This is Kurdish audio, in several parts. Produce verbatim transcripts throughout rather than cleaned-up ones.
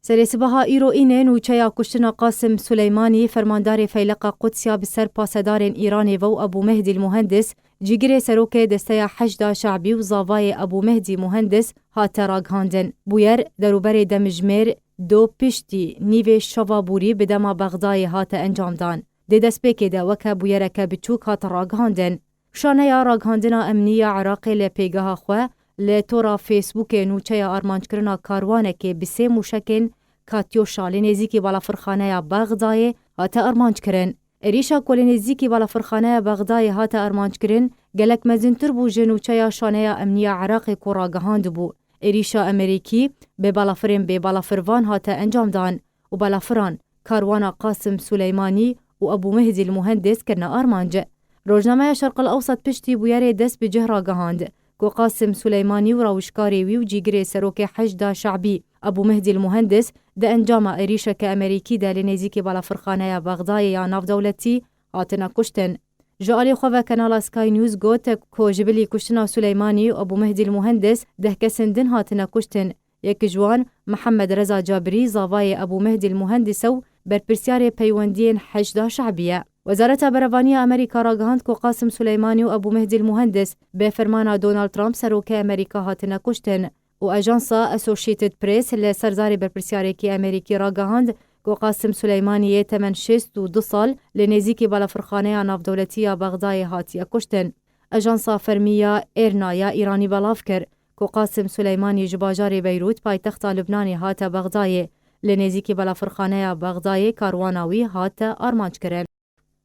Serê sibaha îro înê nûçeya kuştina Qasim Suleymanî, fermandarê Feyleqa Qudsya bi ser pasedarên Îranê ve û Ebû Mehdî Muhendis, cîgirê serokê Desteya Heşda Şe'bî û zavayê Ebû Mehdî Muhendis hate ragihandin. Bûyer derûberê demjimêr do piştî nîvê şeva borî bi dema Bexdayê hate encamdan. Di destpêkê de weke bûyereke biçûk hate ragihandin. Şaneya ragihandina emnî ya Iraqê li pêgeha xwe li tora Facebookê nûçeya armanckirina karwanekê bi sê mûşekên Katyoşa li nêzîkî balafirxaneya Bexdayê hate armanckirin. Êrîşa ku li nêzîkî balafirxaneya Bexdayê hate armanckirin, gelek mezintir bû ji nûçeya Şaneya Emnî ya Iraqê ku ragihandibû. Êrîşa Amerîkî bi balafirên bêbalafirvan hate encamdan û balafiran karwana Qasim Suleymanî û Ebû Mehdî Muhendis kirine armanc. Rojnameya Şerq el Ewsat piştî bûyerê dest bi cih ragihand ku Qasim Suleymanî û rawişkarê wî û cîgirê serokê Heşda Şe'bî Ebû Mehdî Muhendis di encama êrîşeke Amerîkî de li nêzîkî balafirxaneya Bexdayê ya navdewletî hatine kuştin. Ji alî xwe ve kanala Sky News got ku ji bilî kuştina Suleymanî û Ebû Mehdî Muhendis deh kesên din hatine kuştin. Yek ji wan Mihemed Reza Cabirî, zavayê Ebû Mehdî Muhendis e û berpirsiyarê peywendiyên Heşda Şe'bî ye. Wezareta Berevaniya Amerîka ragihand ku Qasim Suleymanî û Ebû Mehdî Muhendis bi fermana Donald Trump serokê Amerîka hatine kuştin û ajansa Associated Press li ser zarê berpirsiyarêkî Amerîkî ragihand ku Qasim Suleymanî yê temen şêst û du sal li nêzîkî balafirxaneya navdewletî ya Bexdayê hatiye kuştin. Ajansa fermî ya Êrna ya Îranî belav kir ku Qasim Suleymanî ji bajarê Beyrût, paytexta Lubnanê, hate Bexdayê. Li nêzîkî balafirxaneya Bexdayê karwana wî hate armanckirin.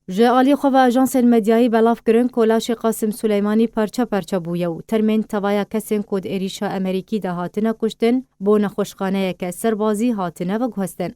Ji alî xwe ve ajansên medyayî belav kirin ku laşê Qasim Suleymanî parçe parçe bûye û termên tevaya kesên ku di êrîşa Amerîkî de hatine kuştin bo nexweşxaneyeke serbazî hatine veguhestin.